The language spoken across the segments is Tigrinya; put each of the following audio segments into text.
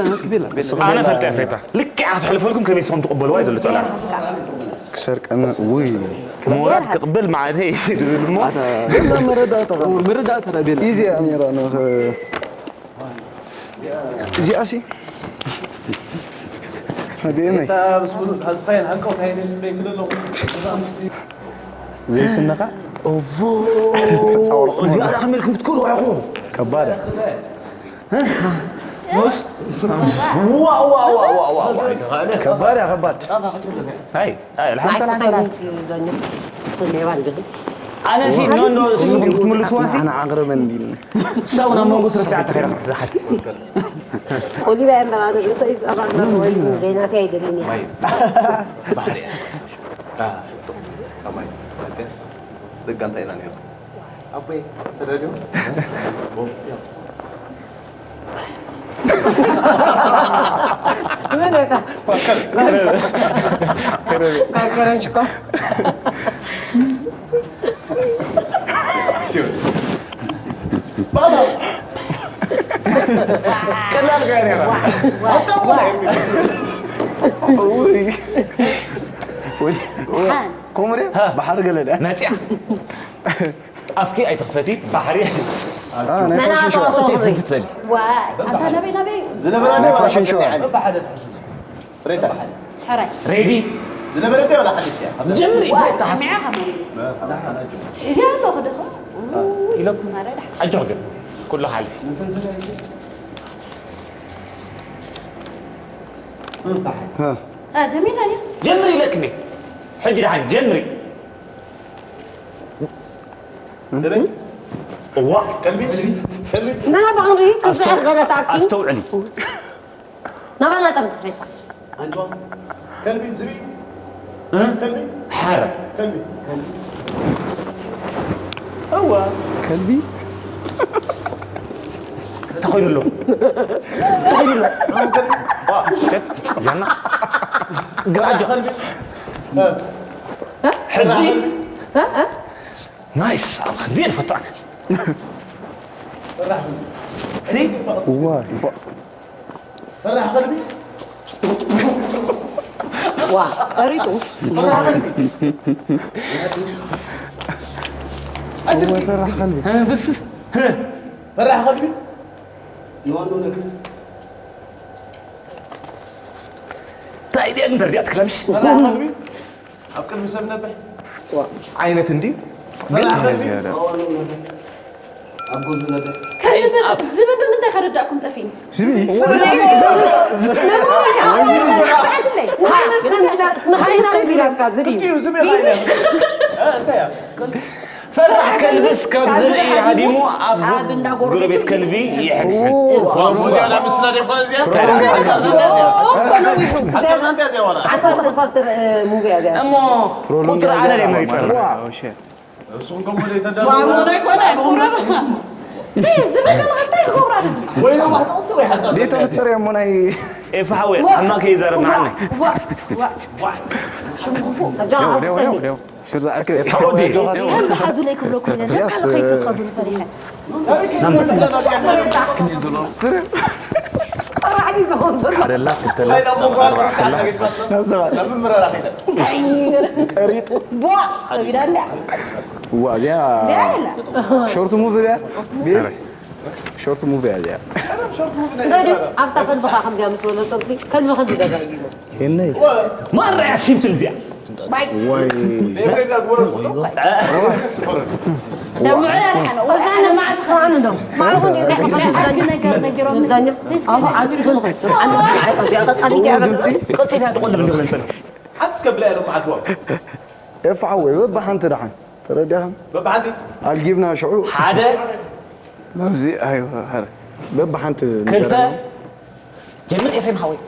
ኣነ ፈልጠ ፍሬታ ልክዕ ክትሕልፈልኩም ከመይ ትኾም ትቕበልዋ እዩ ዘሎ ጨላ። ክሰርቀና ውይ። ምውራድ ክቕበል ማለት እዩ ድብል እሞ። መረዳእታ መረዳእታ ረቤላ። ኢዚ እያ ነይራ። እዚኣሲ ኣቤመይ ዘይስነኻ። እዚኣ ዳ ከመይ ኢልኩም ክትክእሉ ኢኹም? ከባድ እያ። ከባድ እያ፣ ከባድ። ኣይ ኣይ ኣልሓምዱሊላህ። ኣነ ሲ ኖ ኖ ንስኹም ክትምልስዋ ሲ ንዓቕርበን እንዲሉ። ሳው ናብ መንጎ ስለ ሰዓት ተኸይራ ክትሓት። ቆሊላ እያ እንዳባለ ርእሰይ ዝኣባግረ ወይ ዘይናተይ ኣይደልን እያ። ባሕሪ እያ። ሕቶ ከማይ መፅያስ ደጋ እንታይ ኢላ ነይራ? ኣቦይ ተረድኡ? ምን እታ? ከረን ሽኮ። ቀላል ጋር ነይራ። ኮምሬ ባሕሪ ገለ ድያ? መፅያ። ኣፍኪ ኣይትኽፈቲ፣ ባሕሪ። አ፣ ናይ ፋሽን ሾው። ናባኻ ቁጭ ክትበሊ። ዋይ፣ ኣንታ ናበይ፣ ናበይ? ዝነበረ ናይ ፋሽን ሾው። በብሓደ ትሕስብ። ፍሬታ። ሕራይ። ሬዲ? ዝነበረ ዶ ወላ ሓድሽ እያ? ጀምሪ፣ ዋይ፣ ፍሬታ ሓፍቲ። ሰሚዐ ከመይ? እዚኣ ኣሎ ክደኻ? ኢለኩም። ኣጆኽ ግን፣ ኩሉ ሓልፊ። እ፣ ጀሚርና ድያ? ጀምሪ ኢለክኒ። ሕጂ ደሓን ጀምሪ። እዋ። ከልቢ? ከልቢ? ና ብኣምሪ፣ ክስዕር ገለ ተኣኪቡ። ኣስተውዕሊ። ናባና ጠም ትፍሬታ። ኣንጭዋ? ከልቢ? ዝብኢ? እ? ከልቢ? ሓረ። ከልቢ? እዋ። ከልቢ? ተኾይኑ ኣሎ። ተኾይኑ ኣሎ። ዋ፣ ሸት፣ ጃና። ግራጆ። ከልቢ? እ? ሕጂ? እ? እ? ናይስ፣ ኣብ ከምዚ እየ ዝፈቱ ኣነ። ሲ? እዋ፣ ፈራሕ ከልቢ? ዋ፣ ቀሪጡ። ፈራሕ ከልቢ? እዋ፣ ፈራሕ ከልቢ። እ፣ በስስ። እ። ፈራሕ ከልቢ? ንዋኑ ነክስ። እንታይ ድያ ግን ተረዲኣ ትክለምሽ? ፈራሕ ከልቢ? ኣብ ቅድሚ ሰብ ነብሕ። ዓይነት እንድዩ። ግን ፈራሕ ከልቢ? ዝያዳ። ኣብ ጎኑ ነብሕ። ከልቢ ዝብል ብምንታይ ከረዳእኩም ጠፊእኒ? ዝብኢ? ንኻይና ዝብኢ። ክልቲኡ ዝብኢ ኻይና። እ፣ እንታይ እያ? ፈራሕ ከልብስ ካብ ዝርኢ ሃዲሙ ኣብ ኣብ እንዳ ጎረቤት ጎረቤት ከልቢ ይሕንሕን። ኦ፣ ሙዚያ ምስላ ደይ ኮነ እዚኣ? ተራ። ዓሰርተ ክልተ ሙቪ እያ እዚኣ። እሞ ቁፅሪ ኣነ ደይ መሪፀ። ዋ። እሱም ከምኡ ደይ ተዳሉ። ዋ፣ ሞዶ ኣይኮነ፣ ኣይኮነ። ደይ ዝብል ዘሎ እንታይ ክገብራ ደይ? ወይ ነዋሕ ጥቕሲ ወይ ሓፃር። ደይ ትሕፅር እያ እሞ ናይ ኤፋ ሓወይ፣ ዋ። ሓማ ከይዛረብ ንዓኒ። ዋ፣ ዋ፣ ዋ። ሽሙ ክፉእ። ደው፣ ደው፣ ደው፣ ደው። ሽር ዝኣርክ ተዖዲ። ከም ዝሓዙለይ ክብለኩም ኢለ፣ Yes። ቃል ከይትኸብሩ ፈሪሐ። ናም-፣ ኣራዕዲ ዝኾን ዘሎ። ሓደላ፣ ክልተላ፣ ኣርባዕተላ። ናብ ሰባት። ቀሪጥ። ቧ፣ ከቢዳ እንድያ። ዋ፣ እዚኣ ዚኣ ኢላ። ሾርት ሙቪ እያ። ቢር። ሾርት ሙቪ እያ እዚኣ። እንታይ ድዩ? ኣብታ ከልብኻ ከምዚኣ ምስ በለቶም ሲ፣ ከልቢ ከልቢ ገዛ እዩ። የነይ። ማራ እያ ሲምፕል እዚኣ። ባይ። ወይ። ደምዑ ያልሓነ። ወዛነ ስማዕኒ ዶ? ማዕኹን እዩ ዘሕፍር። ሓንቲ ነገር ነጊሮም። ወዛነ። ኣሁ ዓጽ ይኹን ኾይ። ስምዓኒ። እዚኣ ቀጣሊት እያ። ድምፂ። ቀልጢፋ ትቆልብ እንዲኹም እንፅን። ሓንቲ እስከ ብላ ኢሎም መዓትዎም። ኤፍ ሓወይ፣ በብሓንቲ ደሓን። ተረዲእኻ? በብሓንቲ? ኣልጊብና ሽዑ። ሓደ። ናብዚ፣ ኣይወ፣ ኸረ። በብሓንቲ ክልተ። ንገረና። ጀምር ኤፍሬም ሓወይ።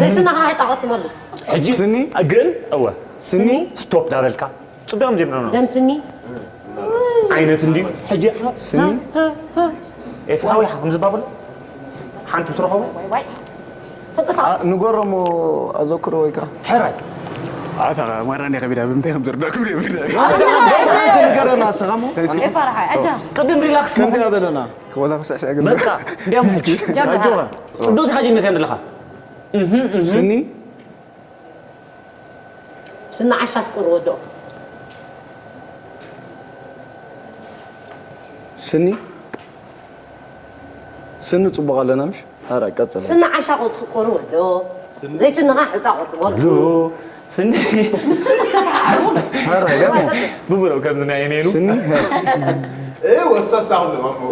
ዘይስናኻ ኣይጻወትኩመሉ። ሕጂ ስኒ? ግን፣ እወ። ስኒ? ስቶፕ ዳበልካ። ጽቡቕ ጀምር ነው። ደም ስኒ? ዓይነት እንድዩ። ሕጂ ስኒ? ኤፍ ሓወይ፣ ሓኩም ዝባበሉ? ሓንቲ ምስ ረኸቡ? ዋይ፣ ዋይ። አ፣ ንገሮም ኣዘክሮ ወይ ከዓ። ሕራይ። ኣታ ማራ እንዲያ ከቢዳ ብምንታይ ከም ዝርዳእኩም ይብል። ንገረና ስኻ እሞ። ኤፋርሓ ኣጃ ቅድም ሪላክስ ከምቲ ኣበለና ክወላ ክስዕስዕ ግን በቃ እንዲያም ጀምራ ጽቡቅ ተሓጂነት ከም ዘለኻ ስኒ ስኒ ዓሻ ስቁር ወዶ ስኒ ስኒ ጽቡቕ ኣለና ምሽ ኣራ ቀጽል ስኒ ዓሻ ቁር ወዶ ዘይስንኻ ሕፃ ቁር ወዶ ስኒ ኣራ ገሞ ብብሎ ከምዚ ናይ ነይሩ ስኒ ايه وسع ساوند مامو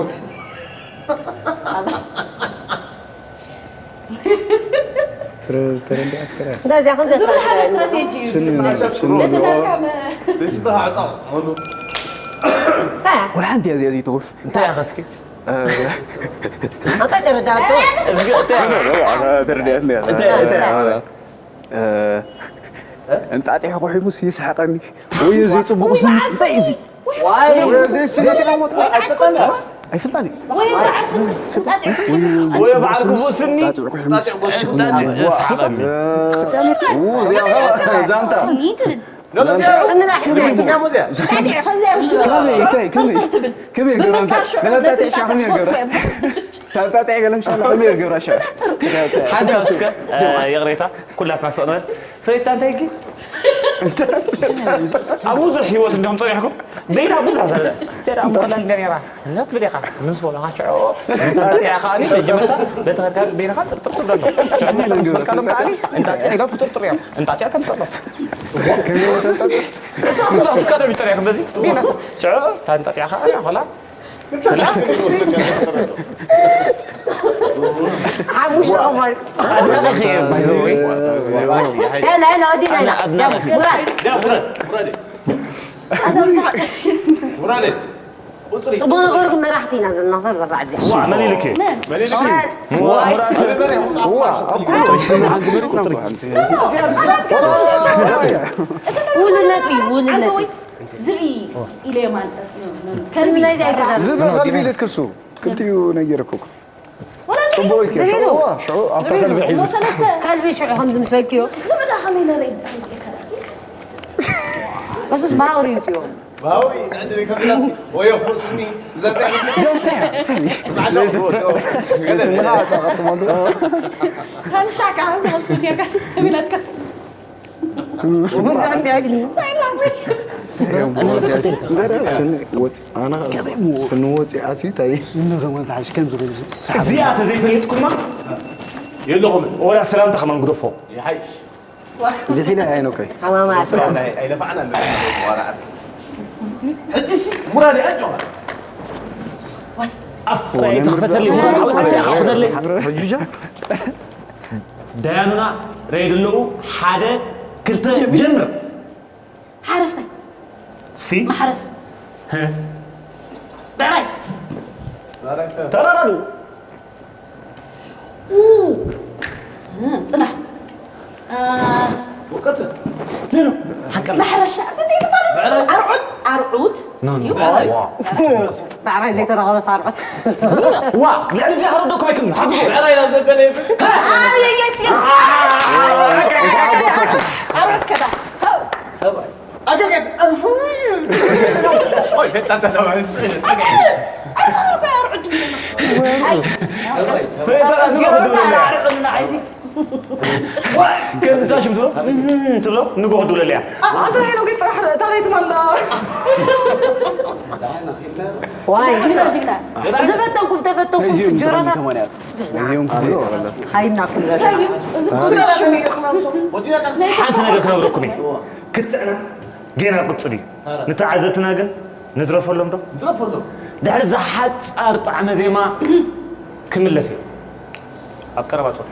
ተረንዲኣት ከራ እንደዚያ ከም እዚ እውን ሓደ ስትራቴጂ እዩ። ስኒ ዝስማዕ። ስኒ ነቲ መልካም ليش ده عصا مانو እንታይ ወላ ሓንቲ እያ እዚኣ ዘይትኹፍ እንታይ ኢኻ እስኪ ኣንታ ተረዳእቶ እስኪ እንታይ ኢኻ ተረዲኣት እንዲያ እንታይ እንታይ ኢኻ እንጣጢሑ ኩሒሙስ ይስሓቀኒ ወይ እዚ ጽቡቕ ስምስ እንታይ እዚ ዋይ ዘይስሓቅ ሞት ኣይፈልጣኒ ወይ ዓርስስ እንጣጢዑ ወይ በዓል ክፉእ ስኒ ጣጢዑ ኩሒሙስ ስሓቀኒ ዛንታ ስንና ከመይ እንታይ ከመይ ከመይ ገብራ ነታ ጣጢዕሻ ከመይ ገብራ ታጣጣ ገለም ሻላ ከመይ ገብራ ሻ ሓንቲ እስከ ይቕሬታ ኩላትና ስቕ ንበል ፍሬታ እንታይ ኢልኪ ኣብ ብዙሕ ህይወት እንዲኹም ፀኒሕኩም በይና ብዙሕ ዘለ ተዳ ምኾና እንደ ነራ ስነት ብዴኻ ስምን ስኮላ ሽዑ እንታጥያ ከኣኒ በጅመታ በተኸድካ በይንኻ ጥርጥር ትብለሎ ሽዑ እንታጥያ ምስ በልካሎም ከኣኒ እንታጥያ ኢሎም ክጥርጥሩ እዮም እንታጥያ ተምፀሎ እሳቱላቱ ቀደም ይጠርያኩም በዚ በይና ሽዑ ታንጣጥያ ከኣኒ ኾላ ሓሙሽተ ኦቨር ሄላ ሄላ ወዲና ኢና ሙራድ مرادي ጽቡቅ ነገርኩም መራሕቲ ኢና ዘለና ሰብ እዛ ሰዓት እዚኣ መሊልክ ውልነት እዩ ውልነት እዩ ዝብኢ ኢለ ማለት ከልቢ ናይዚ ኣይገዛሉ ዝብል ከልቢ ልክሱ ክልቲኡ ነጊርኩኩም ጽቡቅ ኢልኪ ሽዑ ኣብታ ከልቢ ሒዙ ከልቢ ሽዑ ከምዚ ምስ በልክዮ ዝብዳ ከመይ ነረ እሱስ ባውሪ እዩ ትዮ باوي عندي كم ويا خصني ዘስተያ معلش ስንኻ ኣጻቐጥመሉ ከምሻ ካብ ዝኸሱ ጌርካ ተብለካ ስኒ ወፂ ኣነ ስኒ ወፂ ኣትዩ እንታይ እዚኣ ተዘይፈሊጥኩማ የለኹም ወላ ሰላምታ ከማን ግደፎ يا حي ዝሒለ ኣይኖከይ ሓማማ ኣስራ ኣይለፋዕና ورقة حجسي مرادي أجوها ኣፍጥራይ ተኽፈተለይ ወላ ሓወት ኣትያ ኣኹደለይ ሕጁጃ ዳያኑና ረይ ደለዉ ሓደ ክልተ ጀምር ሓረስታይ ሲ ማሕረስ ብዕራይ ተራራሉ ጽናሕ وقتل ኖ ኖ ሓቀና ማሕረሻ እንታይ ትባል ኣርዑት ኣርዑት ኖ ኖ እዩ። ዋ ብዕራይ ዘይተረኸበ ሳርዖት ዋ ልዕሊ እዚኣ ከረደኩም ኣይክእልን ሓቂ ብዕራይ ናብ ዘበለ ይብል ኣርዑት ከዳ ሰብኣይ ኣገገ ኦይ ሄታ ተዳዋስ ፈይታ ንጎ ክድውለለያ ከምዚ ታሽም ትብሎ እም ትብሎ ንጎ ክድውለለያ ኣንተ ሄኖክ ጽባሕ ታሪክ ትመላ ዋይ ዝፈተንኩም ተፈተንኩም ስጀራታት እዚኦም ክፍሉ ይቀበለት ሃይናኩም ሓንቲ ነገር ክነግረኩም እየ ክትዕና ጌና ቅፅል እዩ ንተዓዘብትና ግን ንድረፈሎም ዶ ድረፈሎም ድሕሪ ዝሓፃር ጣዕመ ዜማ ክምለስ እየ ኣብ ቀረባ ፆት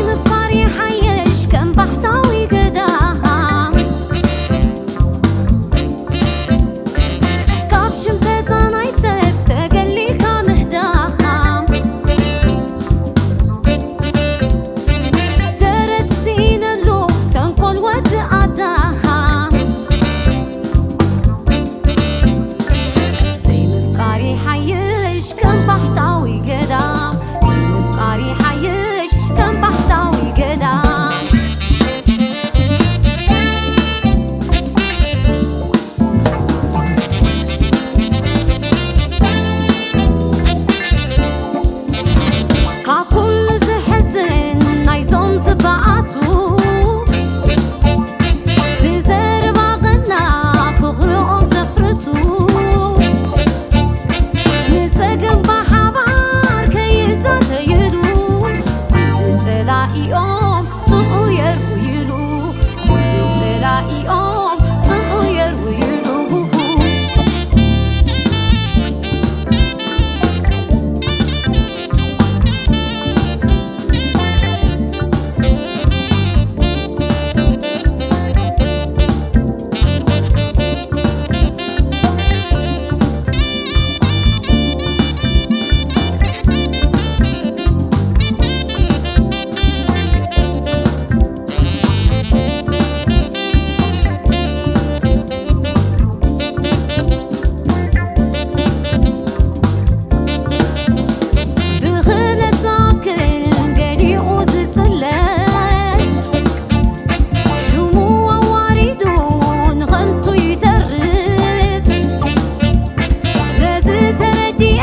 ምፍቃር ይሓይሽ ከም ባሕታዊ ገዳም፣ ካብ ሽምጠጣ ናይ ሰብ ተገሊልካ ምህዳም፣ ደረት ስኢነሉ ተንኮል ወዲ ኣዳም። ዘይምፍቃር ይሓይሽ ከም ባሕታዊ ገዳም፣ ዘይምፍቃር ይሓይሽ ከም ባሕታዊ ገዳም። ካብ ኩሉ ዝሕዝን ናይዞም ዝበኣሱ፣ ብዘረባ ቐና ፍቕርኦም ዘፍርሱ፣ ንጸገም ብሓባር ከይዛተይሉ፣ ንጸላኢኦም ጽምኡ የርውይሉ፣ ንጸላኢኦም ጽምኡ የርውይሉ። ብኽለት ዝኣክል ገሊኡ ዝጽለል፣ ሽሙ ኣዋሪዱ ንኸንቱ ይተርፍ። ነዚ ተረዲኤ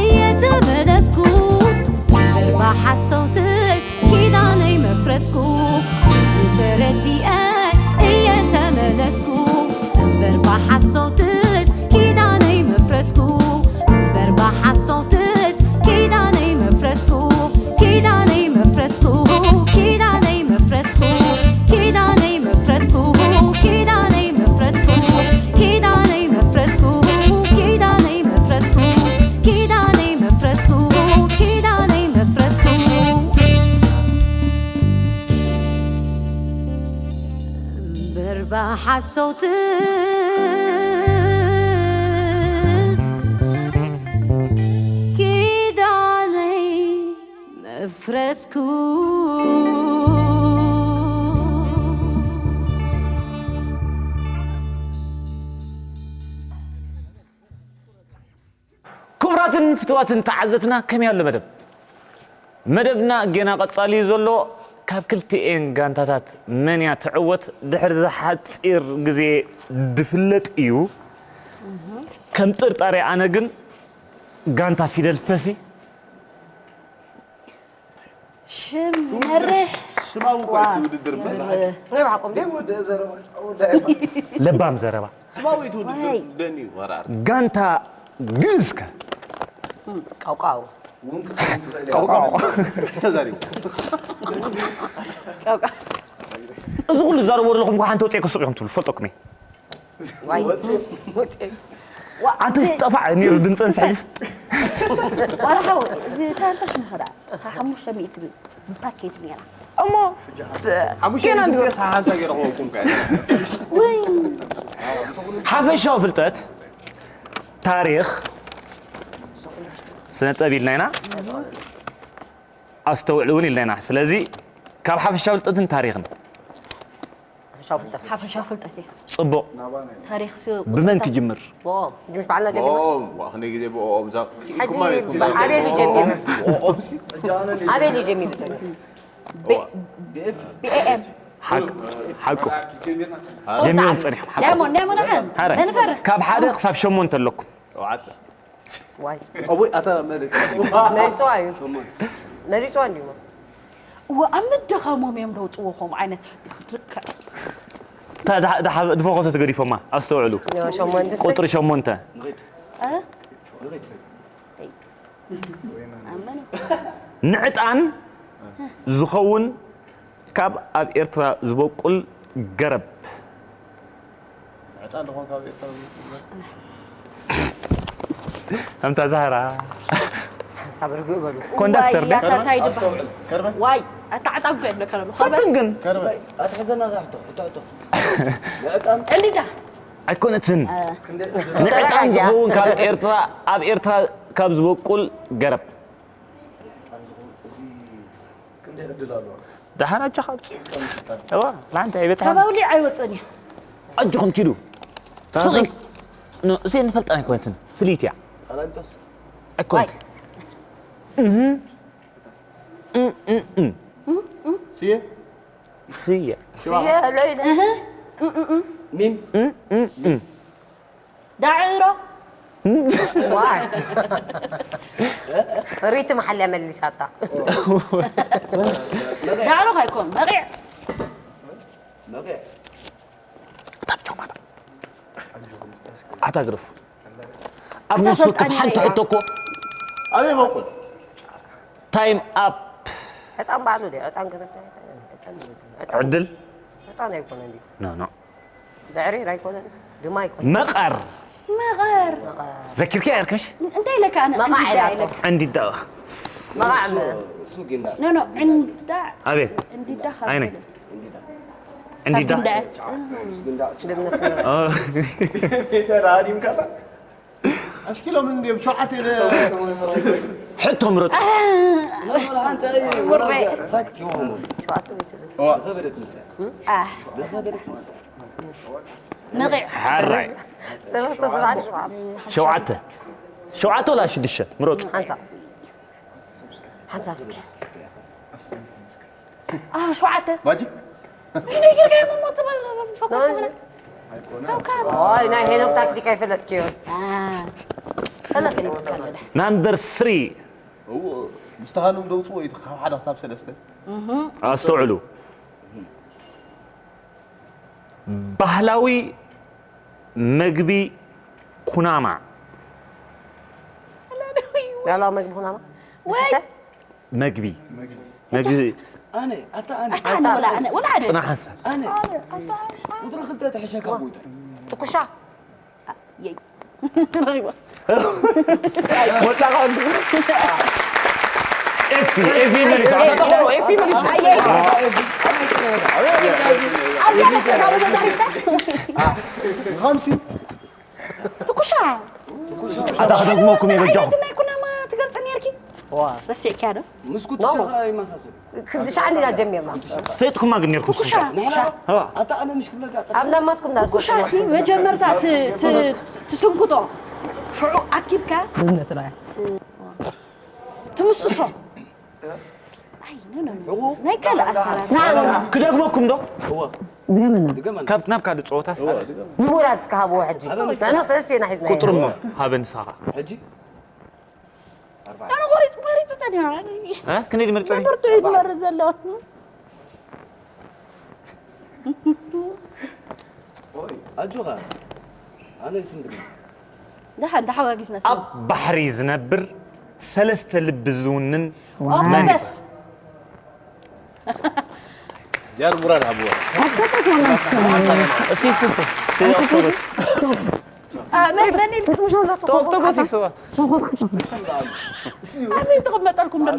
እየ ተመለስኩ፣ እምበር ብሓሰውትስ ኪዳነይ መፍረስኩ። ነዚ ተረዲኤ እየ ተመለስኩ፣ እምበር ብሓሰውትስ ኪዳነይ መፍረስኩ። እምበር ብሓሰውትስ ኪዳነይ መፍረስኩ፣ ኪዳነይ መፍረስኩ፣ ኪዳነይ መፍረስኩ፣ ኪዳነይ መፍረስኩ፣ ኪዳነይ መፍረስኩ፣ ኪዳነይ መፍረስኩ፣ ኪዳነይ መፍረስኩ፣ ኪዳነይ መፍረስኩ፣ ኪዳነይ መፍረስኩ። እምበር ብሓሰውትስ ኪዳነይ መፍረስኩ። ክቡራትን ፍትዋትን ተዓዘብትና፣ ከመይ ኣሎ መደብ? መደብና ጌና ቀጻሊ እዩ ዘሎ። ካብ ክልቲኤን ጋንታታት መን እያ ትዕወት ድሕሪ ዝሓጺር ግዜ ድፍለጥ እዩ። ከም ጥርጣሬ ኣነ ግን ጋንታ ፊደል ፐሲ ሽም መርሕ። ስማዊ እኮ እቲ ውድድር እምበር። ናይ ብሓቆም ድዩ? ወደ ዘረባ፣ ወደ ኣይፋ። ለባም ዘረባ። ስማዊ እቲ ውድድር ዋይ። ደኒ ወራር። ጋንታ ግእዝከ? ቃውቃው። እውን ክትኸውን ትኽእል ኢኻ። ቃውቃው። ተዛሪቡ። ቃውቃው። እዚ ኩሉ ዝዛረቦ ዘለኹም እኮ ሓንቲ ወፂኤ ክስቕ ኢኹም ትብሉ፣ ፈልጠኩም እየ። ዋይ። ወፂኤ። ወፂኤ። ዋ፣ ኣንተ እዚ ጠፋዕ ነይሩ ድምፀን ስሒዝ። ዋላ ሓወይ፣ እዚ ታንታ ሽምኻ ደኣ፣ ሓሙሽተ ሚእቲ ብር ብፓኬት ነይራ። እሞ ሓሙሽተ ጌና ሚእቲ እንዲሁ። ስለ ሓንሳ ገይረ ክወኩም ከ። ወይ። ሓፈሻዊ ፍልጠት፣ ታሪኽ፣ ስነ ጥበብ ኢልና ኢና። ኣስተውዕሉ እውን ኢልና ኢና። ስለዚ ካብ ሓፈሻዊ ፍልጠትን ታሪኽን። ሓፈሻዊ ፍልጠት። ሓፈሻዊ ፍልጠት እዩ። ጽቡቕ። ታሪኽ ሲ-፣ ብመን ክጅምር? ብኦም። ጅምሽ በዓልና ጀሚርና። ብኦም፣ ዋ፣ ክንደይ ግዜ ብኦም፣ እዛ ሕጂ ኢኩም ማለት እዩ። ኣቤል እዩ ጀሚሩ። ብኦም ሲ። ኣቤል እዩ ጀሚሩ ዘሎ። ብ-፣ ዋ። ቢ ኤ ኤም። ሓቅ-፣ ሓቁ። ሶፍት ጀሚሮም ኣለ። ጸኒሖም፣ ሓቁ። ዳይሞንድ፣ ዳይሞንድ፣ ሓን-፣ ሓረ፣ መንፈር። ካብ ሓደ ክሳብ ሸሞንተ ኣለኩም። ሸውዓተ። ዋይ። እወይ፣ ኣታ መሪጽ። መሪጽዋ እዩ። ሸሞንተ። መሪጽዋ እንዲሞ። እወ፣ ኣብ ምድኻሞም እዮም ደውጽዎ ከምኡ ዓይነት። እታ ድሓ-፣ ድሓ-፣ ድፎኸሰ ትገዲፎማ፣ ኣስተውዕሉ። ሸሞንተ። ቁጽሪ ሸሞንተ። እ? ኣመነ። ንዕጣን ዝኸውን ካብ ኣብ ኤርትራ ዝበቁል ገረብ። ዕጣን ዝኾን ካብ ኤርትራ ዝመጽእ። ከምታ ዛህራ። ሓንሳብ ርግእ በሉ። ኮንዳክተር ዋይ፣ ደ? ያታታ ይድበሃል። ከርበ? ዋይ። ኣታ ዕጣን እኮ የብለካ ኣሎ። ፈትን ግን ኣትሕዘና ሕቶ ሕቶ ሕቶ ዕንዲዳ ኣይኮነትን። ንዕጣን ዝኸውን ካብ ኤርትራ ኣብ ኤርትራ ካብ ዝበቁል ገረብ። እዚ ክንደይ ዕድል ኣለዋ? ደሓን ኣጆኻ ኣብፅሑ። እዋ ላንተ ኣይበፅሓ ካብ ኣውሊዕ ኣይወፅን እዩ። ኣጆኹም ኪዱ ስቕ እዚአ ንፈልጠን ኣይኮነትን። ፍልይቲ እያ ኣይኮነትን። ስየ ስየ ሚም ዳዕሮ ሪትም ሓልያ መሊሳታ። ዳዕሮ ኣይኮን መቂዕ ኣታ ግርፍ ኣብ ነፍሲ ወከፍ ሓንቲ ሕቶ እኮ ኣበይ በቁል ታይም ኣፕ ዕጣን ባዕሉ ድዩ ዕጣን ገረብ ዕጣን ዕድል ዕጣን ኣይኮነን ድዩ ኖ ኖ ዘዕሪር ኣይኮነን ድማ ኣይኮነ መቐር መቐር ዘኪርካ ያርከሽ እንታይ ኢለካ ኣነ መቐዕ ዕንዲዳ ኢላ ኢለካ እኮ። ዕንዲዳ መቐዕ ኖ ኖ ዕንዳ ኣቤት ዕንዲዳ ካብ ኣይነ ዝብል። ዕንዲዳ ግንዳዕ ድምነት ኦ፣ ተራዲም ከላ ኣሽኪሎም እንዲም ሸውዓተ ኢለ ሕቶ ምረጡ ውሬ ሳክት ይሆኑ ሸውዓተ ወይ ሰለስተ ዘበደት ንሳ ኣህ ዘበደት ንሳ መቒዕ ሓራይ ሰለስተ ተባዕት ሸውዓተ ሸውዓተ ሸውዓተ ወላ ሽዱሽተ ምረጡ ሓንሳብ ሓንሳብ እስኪ ኣህ ሸውዓተ ማጂክ ነጊርካዮም እሞ ትበል ፈኮስ ሆነ ካብ ካብ ኦይ ናይ ሄኖክ ታክቲክ ኣይፈለጥክዮ ኣህ ሰለስተ ይወጣ ኣለዳ ናምበር ስሪ እዎ ምስተኻኖም ደውፅዎ እዩ ካብ ሓደ ክሳብ ሰለስተ ኣስተውዕሉ ባህላዊ መግቢ ኩናማ ጋላዊ መግቢ ኩናማ ዝስተ መግቢ መግቢ ኣነ ኣታ ኣነ ኣነ ወላ ኣነ ወላ ኣነ ፅና ሓንሳብ ኣነ ቁፅሪ ክልተ ተሕሸካ ቦታ ትኩሻ የይ ወጣ ኤፊ ኤፊ መሊሱ ኣታ ተቆሮ ኤፊ መሊሱ ኸምሲ ትኩሻ ኣታ ክደግመኩም እየ በጃኹም ናይ ኩናማ ትገልፂ ነርኪ ረሲዕኪያ ዶ ምስ ኩትሻ ይመሳሰሉ ክዚ ሻዕ እንዲና ጀሚርና ፈጥኩማ ግን ነርኩም ኩሻ ኣታ ኣነ ምሽ ክብለካ ኣብ ናማትኩም ዳ ኩሻ ሲ መጀመርታ ት- ት- ትስንክቶ ሽዑ ኣኪብካ እምነት ራያ ትምስሶ ኣይ ኖ ኖ ኖ። ናይ ካልእ ኣሰራር ክደግመኩም ዶ ድገመና ካብ ናብ ካልእ ፀወታስ ምሁራት እስከ ሃብዎ ሕጂ ንሕና ሰለስተ ኢና ሒዝና ቁፅሪ እሞ ሃበ ንሳኻ ሕጂ ኣነ ቆሪፁ ቆሪፁ ፀኒሑ እ? ክንደይ ድመርፀኒ ብርቱዕ እዩ ዝመርፅ ዘሎ ኣጆኻ ኣነ ይስምብል ደሓን ተሓጋጊዝና ኣብ ባሕሪ ዝነብር ሰለስተ ልቢ ዝውንን ኦክቶፐስ ጃር ሙራድ ሃብዋ እሲ እሲ እሲ ኦክቶፐስ መን ኢልክስ ኦክቶፐስ ይስዋ ኣበይ ተቐመጠልኩም ዘሎ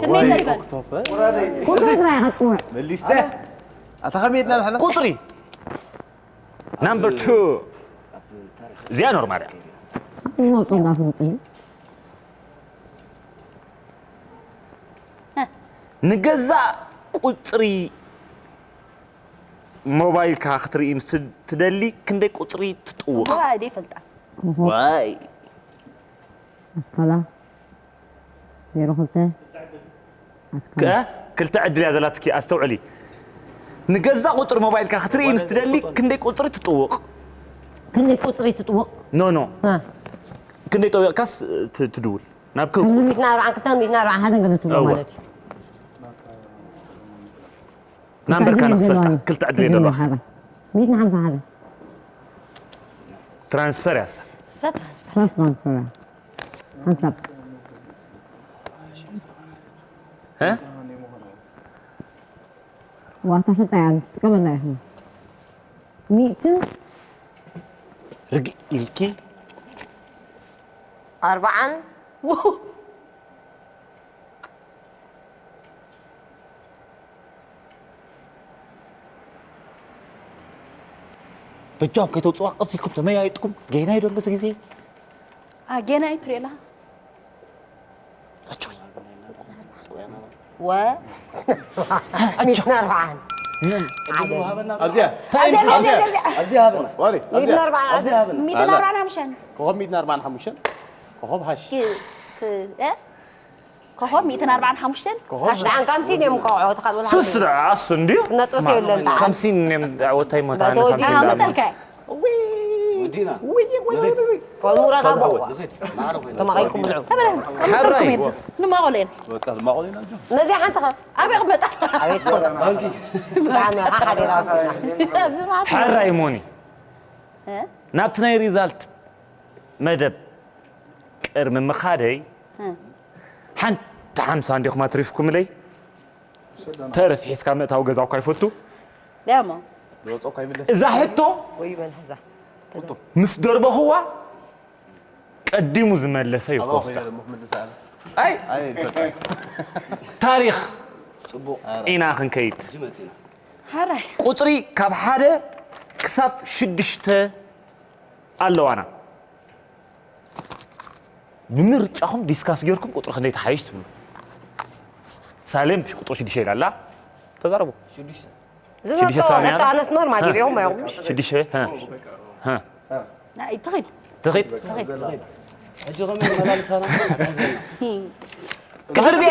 ክንደይ ነበር መሊስተ ኣታ ከመይ ድና ንሕና ቁፅሪ ናምበር ቱ እዚኣ ኖርማል እያ ንገዛእ ቁፅሪ ሞባይልካ ክትርኢ ምስ ትደሊ ክንደይ ቁፅሪ ትጥውቕ ዋይ ደይ ፈልጣ ዋይ ኣስካላ ዜሮ ክልተ ኣስካላ ከ ክልተ ዕድል እያ ዘላትኪ ኣስተውዕሊ ንገዛ ቁፅሪ ሞባይልካ ክትርኢ ምስ ትደሊ ክንደይ ቁፅሪ ትጥውቕ ክንደይ ቁፅሪ ትጥውቕ ኖ ኖ እ፣ ክንደይ ጠዊቕካስ ት- ትድውል ናብ ከ ከምዚ ሚእትን ኣርባዓን ክልተን ሚእትን ኣርባዓን ሓደን ገለ ትብሎ እወ። ማለት እዩ ናምበርካ ክልተ ዕድል ንክትፈልጣ ዘለዋ። ክልተ ዕድል የደለኻ ሚእትን ሓምሳ ሓደ ትራንስፈር ያሳ ትራንስፈር ትራንስፈር ሓንሳብ እ? ዋታ ፍልጣ እያ ዝጥቀመላ ኢኹም ሚእትን ርግእ ኢልኪ ኣርባዓን ው- በጃኹም ከይተውፅዋ ቀስ ኢልኩም ተመያይጥኩም ጌና ይደሉት ግዜ ኣጌና ይትሪእላ ኣቸይ ወ ሚእትን ኣርባዓን ኣብዚኣ ኣብዚኣ ሃበና ዋሪ ኣብዚኣ ኣብዚኣ ሃበና ሚእትን ኣርባዓን ሓሙሽተን ኮኸብ ሚእትን ኣርባዓን ሓሙሽተን ኮኸብ ሃሽ ኮኸብ ሚእትን ኣርባዓን ሓሙሽተን ደሓን ካምሲን እዮም ከውዖ ተኻልኡላ ስስ ደኣ ኣሱ እንድዩ ክነጥበስ የብለን ደኣ ካምሲን እዮም ወታይ ሞታ ባቶ ወዲ ካምሲን ደኣ መጠልከ ወዲና ከምኡ ረጋግእዋ ተማቒልኩም ብልዑ ሓራይ ንማቆሌን ነዚኣ ሓንቲ ኸ ኣበይ ቅመጣ ኣቤት ኾነ ባንኪ ደሓን ሓሓደ ራስና ሓራይ ሞኒ ናብቲ ናይ ሪዛልት መደብ ቅድሚ ምኻደይ ሓንቲ ሓምሳ እንዲኹም ኣትሪፍኩምለይ ተረፍ ሒዝካ ምእታው ገዛ እኳ ይፈቱ ደሞ ዝወፅኦ እኳ ይምለስ እዛ ሕቶ ወይ በል ሕዛ ምስ ደርበኽዋ ቀዲሙ ዝመለሰ እዩ ኣባኹ ኮስታ እየ ደሞ ክምልስ ኣለ ኣይ ኣይ ይፈታ ታሪኽ ፅቡቕ ኢና ክንከይድ ጅመት ኢና ሓራይ ቁፅሪ ካብ ሓደ ክሳብ ሽዱሽተ ኣለዋና ብምርጫኹም ዲስካስ ጌርኩም ቁፅሪ ክንደይ ተሓይሽ ትብሉ ሳሌም ቁፅሪ ሽዱሽተ ኢላ ኣላ ተዛረቡ ሽዱሽተ ሽዱሽተ ሳሚ ኣላ ኣነስ ኖርማል ይሪኦም ኣዮም ሽዱሽተ ሀ፣ ሀ። ናይ ትኺድ ትኺድ ሕጂ ከመይ መላልሳና ክትርብየ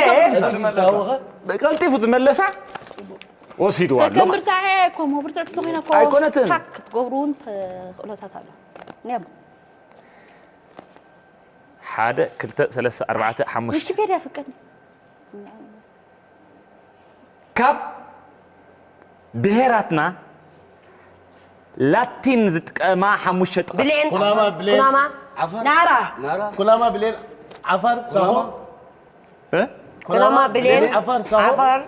ቀልጢፉ ዝመለሳ ወሲድዋ ኣሎ ከም ብርታዐ ኮሞ ብርትዕቲ ተኾይና ኮ ኣይኮነትን። ታክ ክትገብሩ እውን ተኽእሎታት ኣሎ ነም ሓደ ክልተ ሰለስተ ኣርባዕተ ሓሙሽተ ዊኪፔድያ ፍቀድ ካብ ብሄራትና ላቲን ዝጥቀማ ሓሙሽተ ጥቐስ ብሌን ኩናማ ብሌን ኩናማ ዓፋር ናራ ናራ ኩናማ ብሌን ዓፋር ሳሆ እ? ኩናማ ብሌን ዓፋር ሳሆ ዓፋር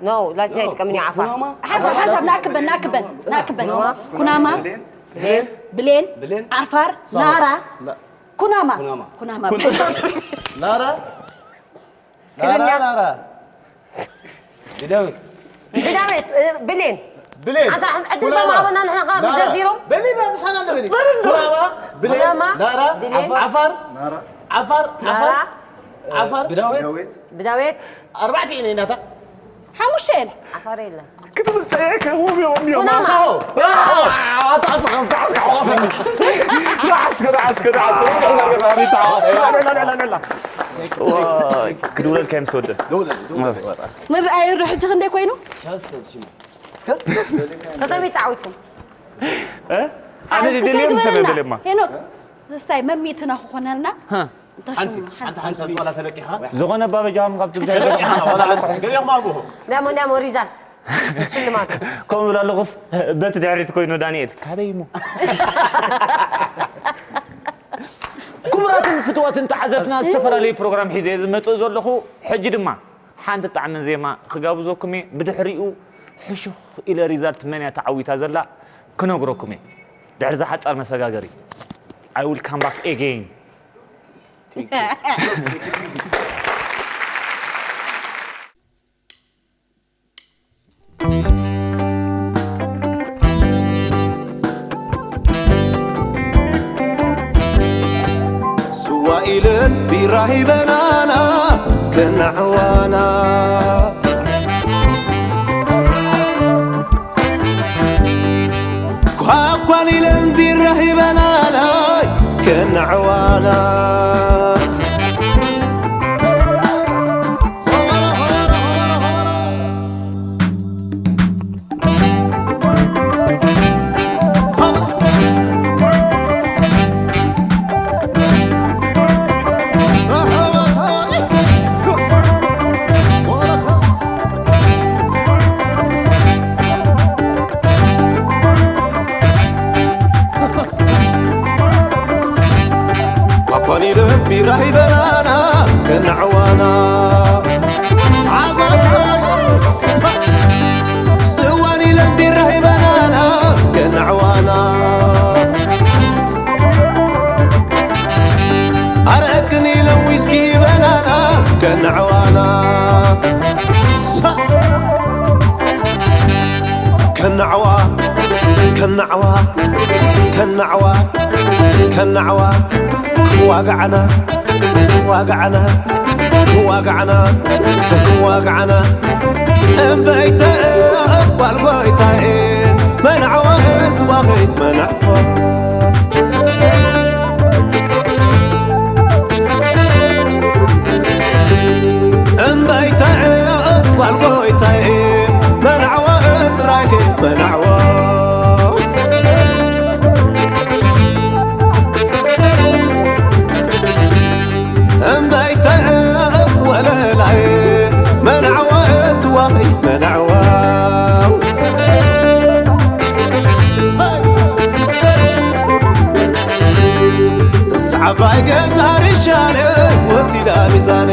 ኖ ላቲን ኣይጥቀምን እዩ ዓፋር ኩናማ ሓሳብ ሓሳብ ናክበን ናክበን ናክበን ኩናማ ብሌን ብሌን ብሌን ዓፋር ሳሆ ናራ ና- ኩናማ ኩናማ። ኩናማ ናራ ናራ ትግርኛ። ናራ ግዳዊት ብዳቤት ብሌን ብሌን ኣንታ ዕድል ኩናማ። ተማሃበና ንሕና ከዓ ናራ። ብሸዚሮም በሊ በምሳና እንደ በሊ ኩናማ ብሌን ኩናማ፣ ናራ ብሌን። ዓፋር ዓፋር ዓፋር ናራ ዓፋር ብዳዊት ብዳቤት ኣርባዕተ ኢና ኢናታ ሓሙሽተ እየን ዓፋር የለን ክትብል ጸየከ ውብ እዮም እዮም ኩናማ። ኣሳሆ ክድውለልካ ምስ ወደ ንርኣዩ ዶ ሕጂ ክንደይ ኮይኑ ከመይ ተዓዊትኩም ኣነ ደልዮም ሰበ በለማ ሄኖክ ስታይ መሚትና ክኾነልና እንታይ ሓንቲ ሽሙ ሓንቲ ሓንሳብ ዝባላ ተለቂኻ ዝኾነ ባበጃም ካብ ትብታይ ሓንሳ ገሊኦም ኣልቦ ዳሞ ዳሞ ሪዛልት ሽልማት ከምኡ ብላ ኣለኹስ በቲ ድሕሪት ኮይኑ ዳንኤል ካበይ እሞ ክቡራትን ፍትዋትን ተዓዘብትና ዝተፈላለዩ ፕሮግራም ሒዘ ዝመፅእ ዘለኹ ሕጂ ድማ ሓንቲ ጣዕሚ ዜማ ክጋብዘኩም እየ ብድሕሪኡ ሕሹኽ ኢለ ሪዛልት መን እያ ተዓዊታ ዘላ ክነግረኩም እየ ድሕሪ ዝሓፃር መሰጋገሪ I will come back again ስዋ ኢለን ቢራ ሂበናና ከነዕዋና ኳኳን ኢለን ቢራ ሂበናና ከነዕዋና ኳኳን ኢለን ቢራ ሂበናና ከነዕዋና ስዋን ኢለን ቢራ ሂበናና ከነዕዋና ኣረቅን ኢለን ዊስኪ ሂበናና ከነዕዋና ከነዕዋ ከናዕዋ ከናዕዋ ከናዕዋ ክዋጋዕና ክዋጋዕና ክዋጋዕና ክዋጋዕና እምበይተ ጓል ጎይታዬ መናዕዋ ህዝባኺ መናዕዋ እምበይተ ጓል ጎይታዬ መናዕዋ እፅራይኪ መናዕዋ እምበይተ ወለላይ መናዕዋ ስዋኺ መናዕዋ እሳ ዓባይ ገዛ ርሻነ ወሲዳ ሚዛነ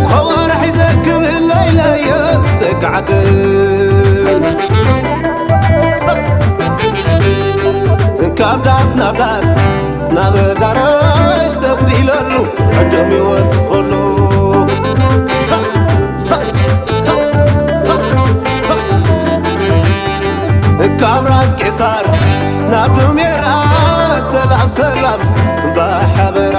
ኮዋራ ሒዘ ክብል ለይለየ ዝተጋዓደ ካብ ዳስ ናብ ዳስ ናብ ኣዳራሽ ተጉዲለሉ ዕድም ይወስኸሉ ካብ ራስ ቄሳር ናብ ዱሜራ ሰላም ሰላም ብሓበራ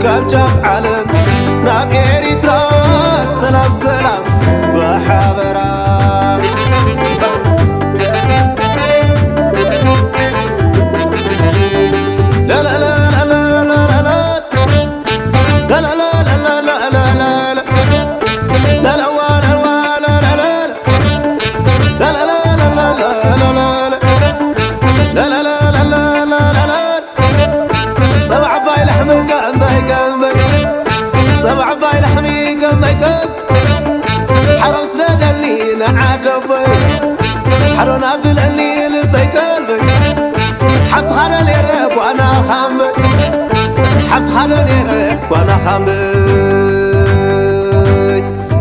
ካብ ጫፍ ዓለም ናብ ኤሪትራ ሰላም ሰላም ብሓበራ ጸባ ዓባይ ላሕሚ ቀንበይ ቀንበይ ጸባ ዓባይ ላሕሚ ቀንበይ ቀንበይ ሓሮን ስለደኒ ንዓደበይ ሓሮን ኣብለኒ ልበይ ቀልበይ ሓብትኻ ዶ ነይረ ጓና ኻምበይ ሓብትኻ ዶ ነይረ ጓና ኻምበይ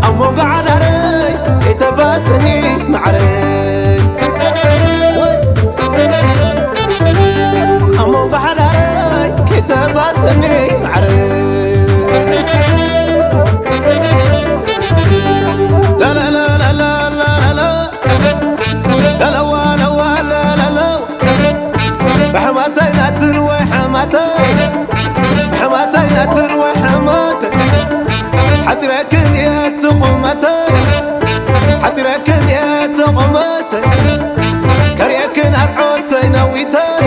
ኣብ መንጎ ዓዳረይ ከይተባስኒ ማዕረይ ኣብ መንጎ ሓዳረይ ከይተባስኒ ማዕረይ ላላላላላላላ ላላዋላዋላላላ ብሕማተይ ናትን ወይ ሕማተይ ብሕማተይ ናትን ወይ ሕማተይ ሓፂረክን እየ እቲ ቁመተይ ሓፂረክን እየ እቲ ቁመተይ ከርእየክን ኣርዖተይ ነዊተይ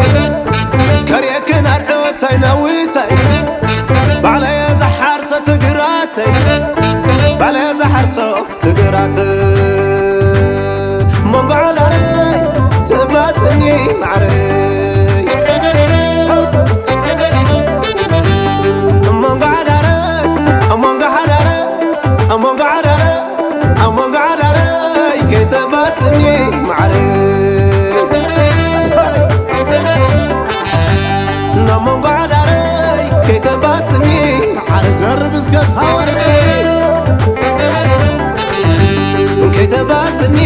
ከርእየክን ኣርዖተይ ነዊተይ ባዕለየ ዝሓርሶ ትግራተይ ባዕለየ ዝሓርሶ ትግራት መንጎ ዓዳረይ ትባስኒ ማዕረይ መንጎ ዓዳረ መንጎ ዓዳረ መንጎ ዓዳረ መንጎ ዓዳረይ ከይተባስኒ ማዕረይ ናብ መንጎ ዓዳረይ ከይተባስኒ ዓረ ደርብ እስከ ታወር እንከይተባስኒ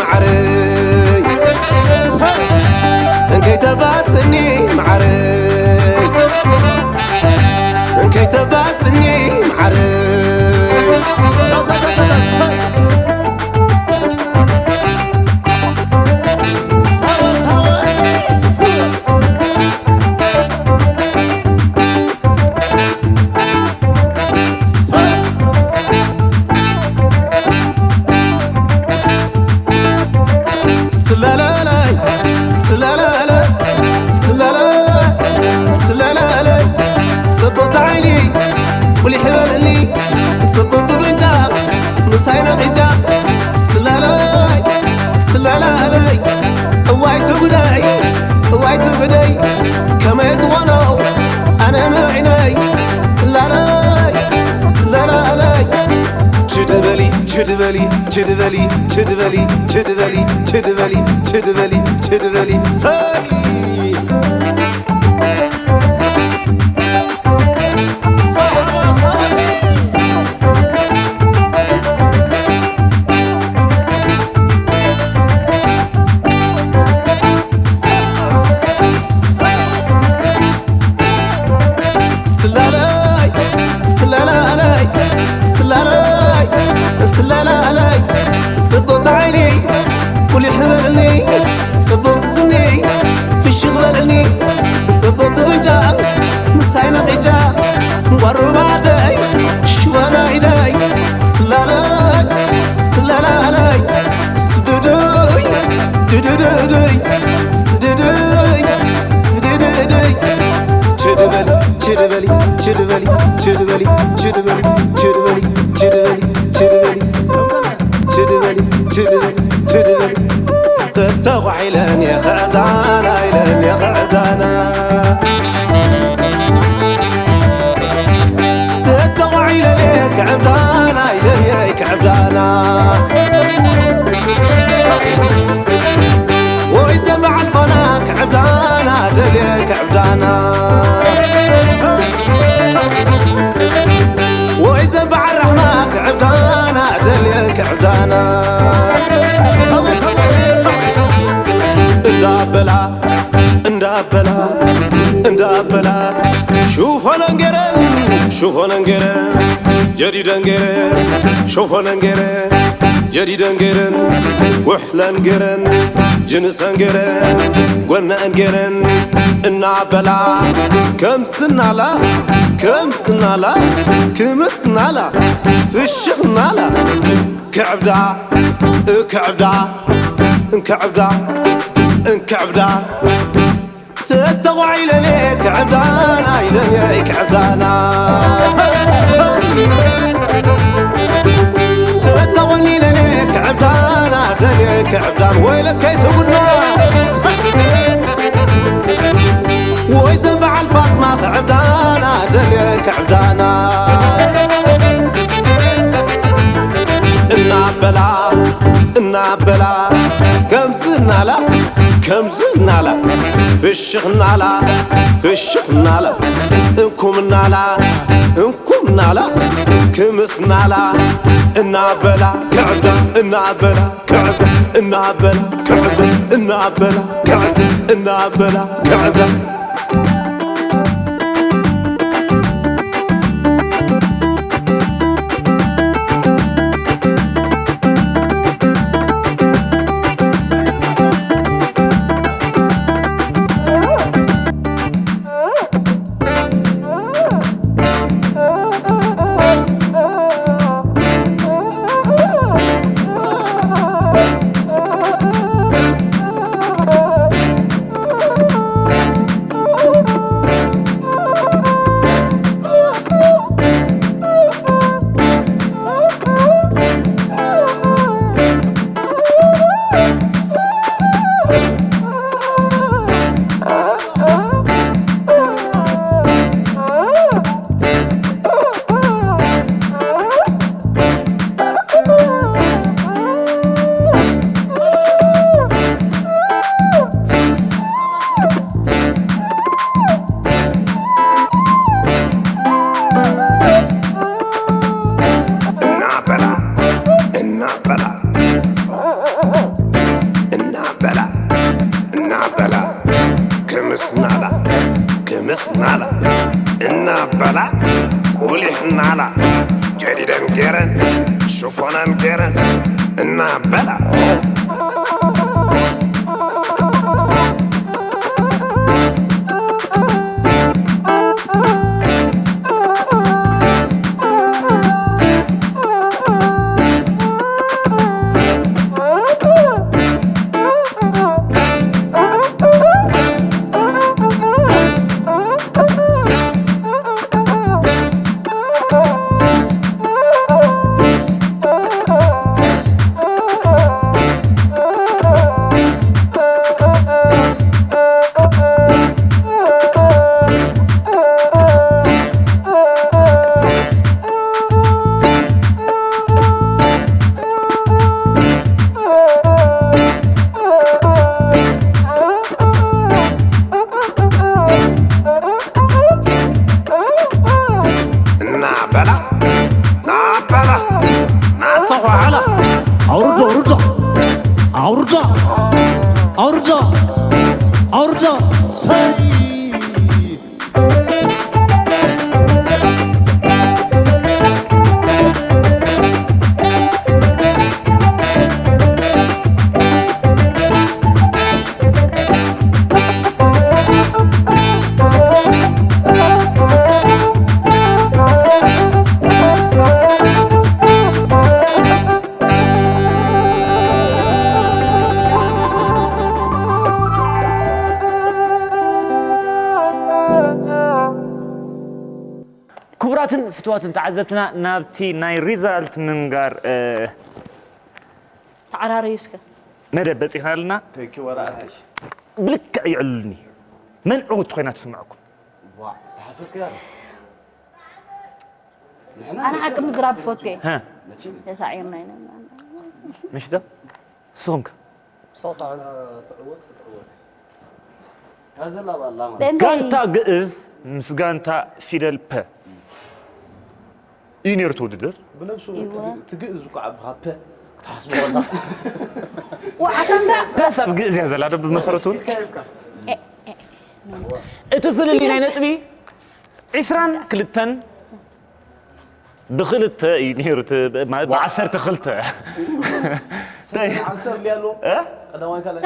ማዕረይ እንከይተባስኒ ማዕረይ እንከይተባስኒ ማዕረይ ስለለለይ ስለለለ ስለለ ስለለለ ጽብቕቲ ዓይኒ ቁሊሕ በልኒ ጽብቕቲ ብጫ ምሳይ ነቒጫ ስለለይ ስለለለይ እዋይ ትጉደይ እዋይ ትጉደይ ከመይ ዝኾኖ ኣነ ንዒነይ እላለይ ስለለለይ ችድበሊ ችድበሊ ችድበሊ ችድበሊ ችድበሊ ችድበሊ ችድበሊ ችድበሊ ሰይ ኢለን የኽዕዳና፣ ኢለን የኽዕዳና። ተተዋዒለን የክዕብዳና፣ ኢለን የክዕብዳና። ወይ ዘበዓል ፋና ክዕብዳና፣ ደልየ ክዕብዳና። ወይ ዘበዓል ራሕማ ክዕብዳና፣ ደልየ ክዕብዳና። እንዳበላ እንዳበላ እንዳበላ ሹፎነን ገረን ሹፎነን ገረን ጀዲደን ገረን ሹፎነን ገረን ጀዲደን ገረን ጉሕለን ገረን ጅንሰን ገረን ጎነአን ገረን እናበላ ከምስናላ ከምስናላ ክምስናላ ፍሽኽናላ ክዕብዳ እክዕብዳ እንክዕብዳ እንክዕብዳ ተተዋዒለኔ ክዕብዳና ኢለኔ ክዕብዳና ተተወኒለኔ ክዕብዳና ደኔ ክዕብዳን ወይለከይ ትጉድና ወይ ዘበዓል ፋጥማ ክዕብዳና ደኔ ክዕብዳና እናበላ እናበላ ከምዚ እናላ ከምዚ እናላ ፍሽኽ እናላ ፍሽኽ እናላ እንኩም እናላ እንኩም እናላ ክምስ እናላ እናበላ ክዕዳ እናበላ ክዕዳ እናበላ ክዕዳ እናበላ ክዕዳ እናበላ ክዕዳ እናበላ እናበላ እናበላ እናበላ ክምስናላ ክምስናላ እናበላ ቁሊሕናላ ጀዲደን ገረን ሽፎነን ገረን እናበላ እናበላ ናበላ ናተኳዕላ ኣውርዶ ኣውርዶ ኣውርዶ ኣውርዶ ኣውርዶ ኣውርዶ ሰይ ክቡራትን ፍትዋትን ተዓዘብትና ናብቲ ናይ ሪዛልት ምንጋር እ፣ ተዓራረዩ እስከ። መደብ በጺሕና ኣለና። ተኪ ወራእሽ ብልክዕ ይዕሉልኒ። መን ዕውት ኮይና ትስምዐኩም? ዋ ተሓስብክያ ኣነ ሓቂ ምዝራብ ይፈቱ እየ። ሀ ተሳዒርና ኢና። ምሽ ዶ ንስኹም ከ? ታዘላባላ ጋንታ ግእዝ ምስ ጋንታ ፊደል ፐ እዩ ነይሩ እቲ ውድድር። ብነብሱ ትግእዝ እኮ ዓብኻ ፐ ክትሓስቦና ወዓታንዳ ፐስ ኣብ ግእዝ እያ ዘላ ዶ ብመሰረቱ እውን? እቲ ፍልልይ ናይ ነጥቢ ዒስራን ክልተን ብክልተ እዩ ነይሩ እቲ ማለት ብዓሰርተ ክልተ ዓሰርተ ኣሎ እ? ቀዳማይ ካልኣይ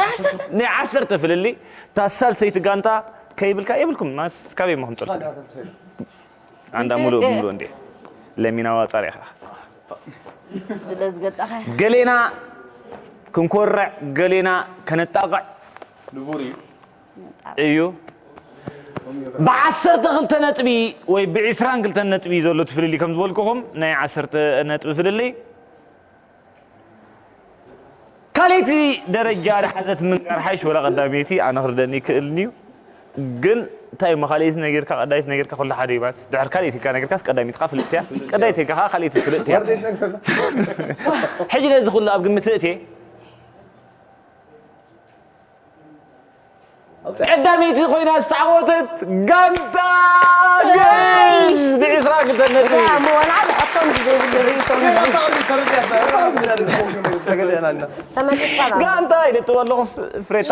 ናይ ዓሰርተ ፍልልይ እታ ሳልሰይቲ ጋንታ ከይብልካ የብልኩም ማስ ካበይ ሞ ክምፅልኩም ኣንዳ ሙሉእ ብምሉእ እንዴ ለሚናዋ ፃሪኻ ስለ ዝገጣኻ ገሌና ክንኮርዕ ገሌና ከነጣቕዕ ንቡር እዩ እዩ ብዓሰርተ ክልተ ነጥቢ ወይ ብዒስራን ክልተን ነጥቢ ዘሎ ትፍልሊ ከም ዝበልኩኹም ናይ ዓሰርተ ነጥቢ ፍልሊ ካልይቲ ደረጃ ድሓዘት ምንጋር ሓይሽ ወላ ቀዳመይቲ ኣነ ክርደኒ ይክእልኒ እዩ ግን እንታይ እሞ ካልይቲ ነጊርካ ቀዳይቲ ነጊርካ ኩሉ ሓደ ይባስ ድሕር ካልይቲ ኢልካ ነጊርካስ ቀዳሚትካ ፍልጥያ ቀዳይቲ ኢልካ ከዓ ካልይቲ ፍልጥያ ሕጂ ነዚ ኩሉ ኣብ ግምት እትየ ቀዳመይቲ ኮይና ዝተዓወተት ጋንታ ግእዝ ብዒስራ ክልተ ነጥቢ እሞ ወላ ብሕቶም ዘይብሉ ርእቶም ተመሊስካ ተገሊዕናና ተመሊስካ ጋንታ ኢለ ትበለኹ ፍሬታ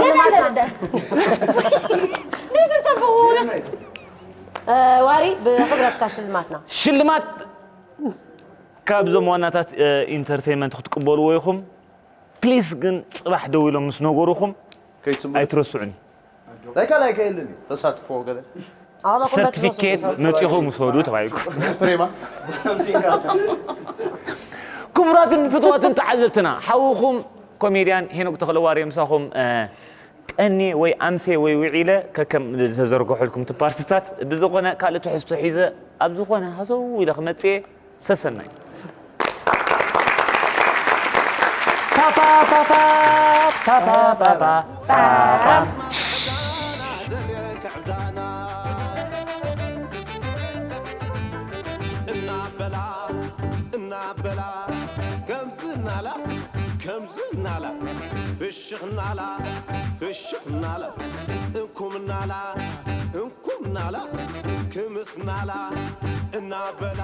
ዋሪ ብክብረትካ ሽልማትና ሽልማት ካብዞም ዋናታት ኢንተርቴንመንት ክትቅበልዎ ኢኹም ፕሊስ ግን ፅባሕ ደው ኢሎም ምስ ነገሩኹም ከይስሙ ኣይትረስዑኒ ናይ ካልኣይ ከየልን እዩ ተሳትፎ ገለ ሰርቲፊኬት መፂኹም ውሰዱ ተባሂልኩም ፕሬማ ክቡራትን ፍትዋትን ተዓዘብትና ሓውኹም ኮሜድያን ሄኖክ ተኽለዋርየ ምሳኹም ቀኔ ወይ ኣምሴ ወይ ውዒለ ከከም ዝተዘርግሐልኩም እቲ ፓርትታት ብዝኾነ ካልእ ትሕዝቶ ሒዘ ኣብ ዝኾነ ሃዘው ኢለ ክመፅእ እየ ሰሰናይ ፓፓ ፓፓ ፓፓ ፓፓ ፓፓ እናበላ እናበላ ከምዚ እናላ ከምዚ እናላ ፍሽኽ እናላ ፍሽኽ እናላ እንኩም እናላ እንኩም እናላ ክምስ እናላ እናበላ